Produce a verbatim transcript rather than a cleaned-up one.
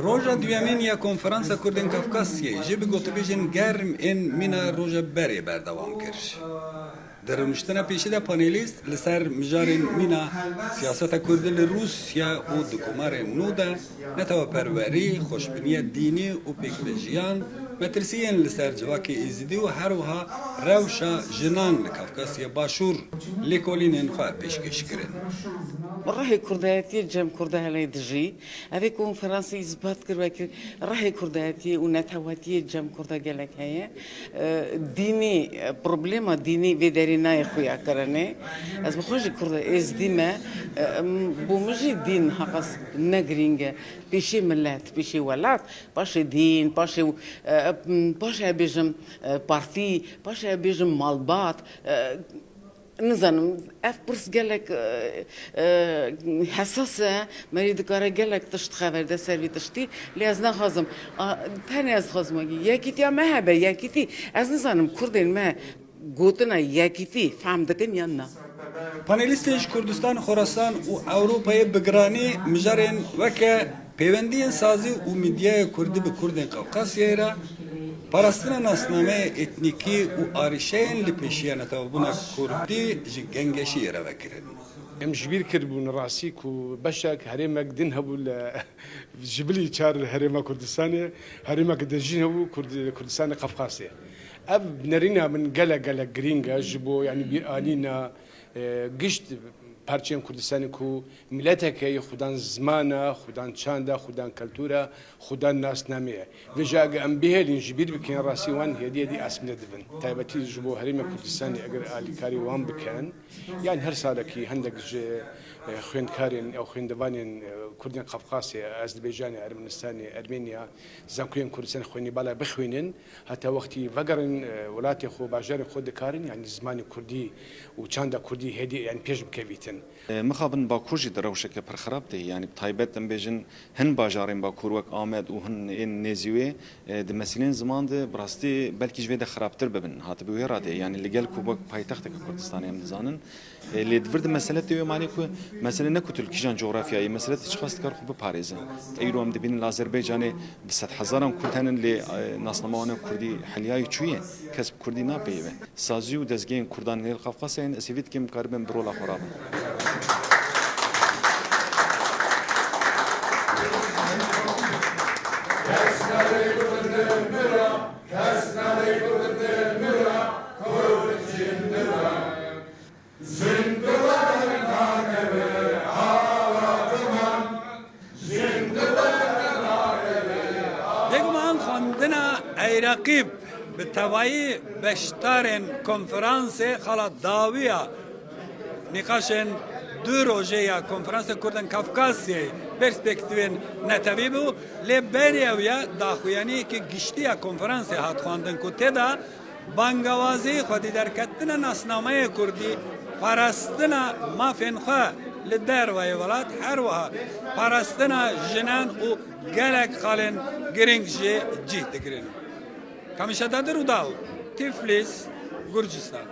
Roja duyemîn ya Konferansa Kurdên Kafkasyayê jî bi gotibêjên germ ên mîna roja berê berdewam kir. Di rûniştina pêşî de panelîst li ser mijarên mîna siyaseta kurdî li Rûsya û di komarên nû de, neteweperwerî, xweşbiniya dînî û pêkvejiyan, metirsiyên li ser civakê êzidî û her wiha rewşa jinan li Kafkasya Başûr lêkolînên xwe pêşkêş kirin. Rihê kurdayetiyê cem kurda hene dijî. Evê konferansê îsbat kir wekî rihê kurdayetiyê û netewetiyê cem kurda gelek heye. E, dînî, e, problema dînî vê derê nayê xuyakirinê. Ez bi xwe jî kurda êzdî me. E, em, bo min jî dîn heqas ne girîng e. Pêşê milet, pêşê welat, paşê dîn, paşê, e, em, paşê bêjim, e, partî, paşê bêjim malbat. E, Nizanim, ev pirs gelek, e, e, hesas e, merî dikare gelek tişt xeber de ser vî tiştî, lê ez naxwazim. A, tenê ez dixwazim wekî yekîtiya me hebe, yekîtî. Ez nizanim, kurdên me gotina yekîtî fehm dikin yan na? Panelîstên ji Kurdistan, Xorasan û Ewropayê bi giranî mijarên weke pêwendiyên sazî û mîdyaya kurdî bi kurdên Qafqasyayê re, parastina nasnameyê etnîkî û arîşeyên li pêşiya netewebûna kurdî ji gengeşiyê re vekirin. Em ji bîr kiribûn rastî ku beşek herêmek din hebû li ji bilî çar herêma Kurdistanê, herêmek din jî hebû Kurd-, Kurdistanê Qafqasê. Ev nerîna min gelek gelek girîng e ji bo, yanî, bîranîna, e, gişt parçeyên Kurdistanê ku mileteke yê xudan ziman e, xudan çand e, xudan keltûr e, xudan nasnameyê ye. Vêca ege em bihêlin, ji bîr bikin, rastî wan hêdî hêdî asmîle dibin. Taybetî ji bo herêmê Kurdistanê eger alîkarî wan bikin, yan her salekî hindek ji, e, xwendkarên ew xwendevanên, e, Kurdên Qafqasê, Ezerbaycanê, Ermenistanê, Ermeniya, zankoyên Kurdistanê xwendî bala bixwînin, heta wextî vegerin, e, welatê xwe, bajarên xwe dikarin, yanî zimanê kurdî û çanda kurdî hêdî, yanî, pêş bikevîtin. E, mixabin Bakur jî di rewşeke pir xirab de ye. Yanî bi taybet em bêjin hin bajarên Bakur wek Amed û hin ên nêzî wê, e, di meselên ziman de bi rastî belkî ji vê de xirabtir bibin. Hatibi wê radê. Yanî li gel ku wek paytexteke Kurdistanê em dizanin. E, lê di vir de mesele tê wê malê ku mesele ne ku tu li kîjan cografyayê, mesele tu çiqas dikar xwe biparêze. Îro em dibînin li Azerbaycanê bi sedhezaran Kurd henin lê, e, nasnama wan kurdî heliyayî çûye. Kes bi kurdî napeyivin. Sazî û dezgehên Kurdan li Qafqasyayê, ez hêvî dikim karibin bi rola xwe rabin. Bêguman xwendina Eyreqîb bi tevayî beşdarên konferansê xala dawiya nîqaşên du rojê ya Konferansê Kurdên Kafkasyayê perspektîfên netewî bû, lê berî ew ya daxuyaniyekî giştî ya konferansê hat xwendin ku tê de bangewazî, xwedî derketina nasnameyê kurdî, parastina mafên xwe li dervayê welat, her wiha parastina jinan û gelek xalên girîng jî cih digirin. Kamîşa Dadir û Dal, Tiflis, Gurcistan.